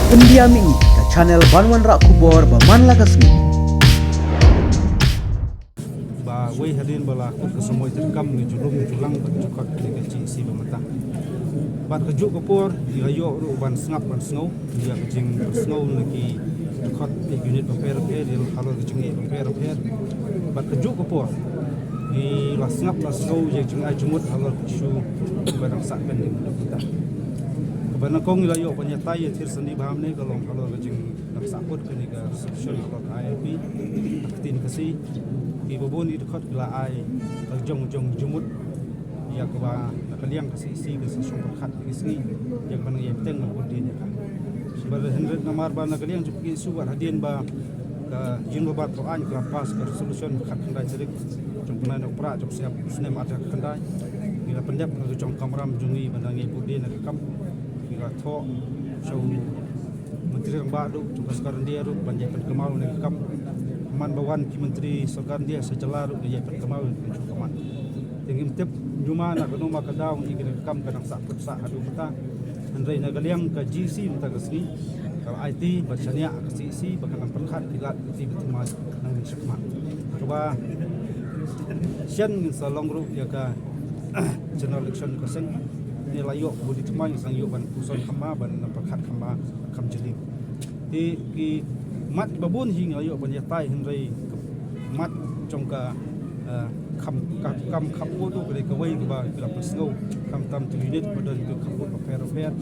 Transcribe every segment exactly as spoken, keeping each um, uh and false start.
India Mih, ka channel ban wanrah khubor ba man la ka sngi. Ba wei hadien ba la kut ka samoi treikam ngi ju lum ju lang bad ju khot kane ka GEC ba mynta. Bad kajuh ka por ngi la ïoh ruh ban sngap ban sngew ïa ka jingsngew na ki dkhot ki unit bapher bapher, ïa halor ka jingeh bapher bapher. Bad kajuh ka por ngi la sngap la sngew ïa ka jingai jingmut halor ka issue ba dang sah pending mynta. Kaba nyngkong ngi la ïoh ban ïatai ïathir sani bha mynne ka long halor ka jing dang sah put kane ka resolution halor ka ILP ha ka ktien Khasi. Kiba bun ki dkhot ki la ai la jong jong jingmut ïa kaba na ka liang ka CEC ka sa shong pyrkhat ïa ki sngi ïa kaba nang ïa bteng na bud dien ïa ka. Ba hynrei namar ba na ka liang jong ki issue wat hadien ba ka Jingmut Baroh Aiñ ka la pass ka resolution khatkhyndai tarik jong u bnai Nohprah jong u snem ar hajar khatkhyndai. Ngi la pyndep ha ka jong kamram jong ngi ba nang ïa bud dien ïa ka kam. Ngi la thoh sha u Myntri Rangbah ruh jong ka sorkar India ruh ban ïa pynkynmaw ïa ka kam. Man ba wan ki myntri sorkar India sha jylla ruh ïa pynkynmaw ïa ka kam. Te ngim tip ñiuma na kano ma ka daw ngi ïa ka kam ka dang sah pyrshah haduh mynta. Hynrei na ka liang ka GEC mynta ka sngi ka la aiti ba shaniah ka CEC ba ka nang pyrkhat ki lad ki ba thymmai nang ïa shakmat. Kaba shen ngin sa long ruh ïa ka general election ka seng. Ngi la ïoh bud dien thymmai ngi sa ïoh ban puson kham bha ban nang pyrkhat kham bha kham jylliew. Te ki mat ba bun hi ngi la ïoh ban ïatai hynrei mat jong ka, eh, kham ka kam kham u tu ka dei kawei kaba ki la pynsngew khamtam tu unit ba don tu kham u bapher bapher.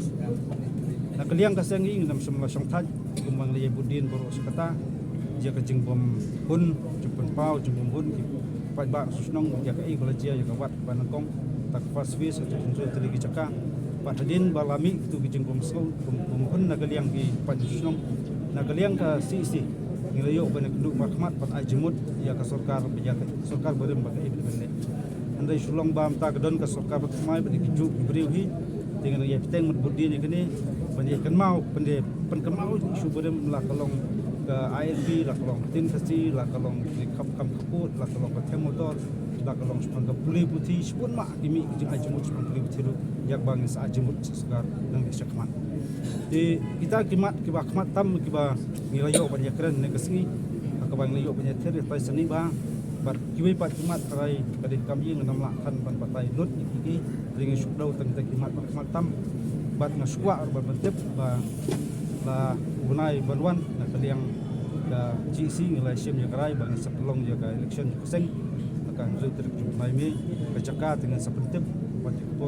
Na ka liang ka seng ngi ngim shym la shong thait kumba ngi la ïa bud dien baroh shi katta ïa ka jingbym hun jingpynpaw jingbym hun ki paidbah shnong ïa kaei ba la jia ïa ka wat ba nyngkong. Ta ka first phase ha ka hynriew tylli ki jaka. Bad hadien ba la mih kitu ki jingbym sngew bym hun na ka liang ki paidbah shnong na ka liang ka CEC. Ngi la ïoh ban ïakynduh markhmat bad ai jingmut ïa ka sorkar ba ïa ka sorkar barim ba ka ei ba leh. Hynrei shu long ba mynta ka don ka sorkar ba thymmai bad ki juh ki briew hi. Te ngi la ïa bteng mut bud dien ïa kane ban ïa kynmaw ban ïa pynkynmaw shu barim la ka long ka ILP la ka long ka ktien Khasi la ka long ki kham kam khappud la ka long ka them motor la ka long shaphang ka pule puthi shibun ma ki mih ki jingai jingmut shaphang pule puthi ruh ïa kaba ngin sa ai jingmut sha sorkar nang ïa shakmat. Te kita ki mat kiba khmat tam kiba ngi la ïoh ban ïakren ne ka sngi ha kaba ngi la ïoh ban ïathir ïatai sani bha bad kiwei pat ki mat tharai ka dei kam ïing ngam lah than ban batai lut ïa ki ki ring shu dau tang kita ki mat ba khmat tam bad nga shu kwah ban pyntip ba la u bnai ban wan na ka liang ka GEC ngi la shim ïa ka rai ba ngi sa pynlong ïa ka election jong ka seng ha ka hynriew tarik jong u bnai May ka jaka te ngi sa pyntip bad ïa ka por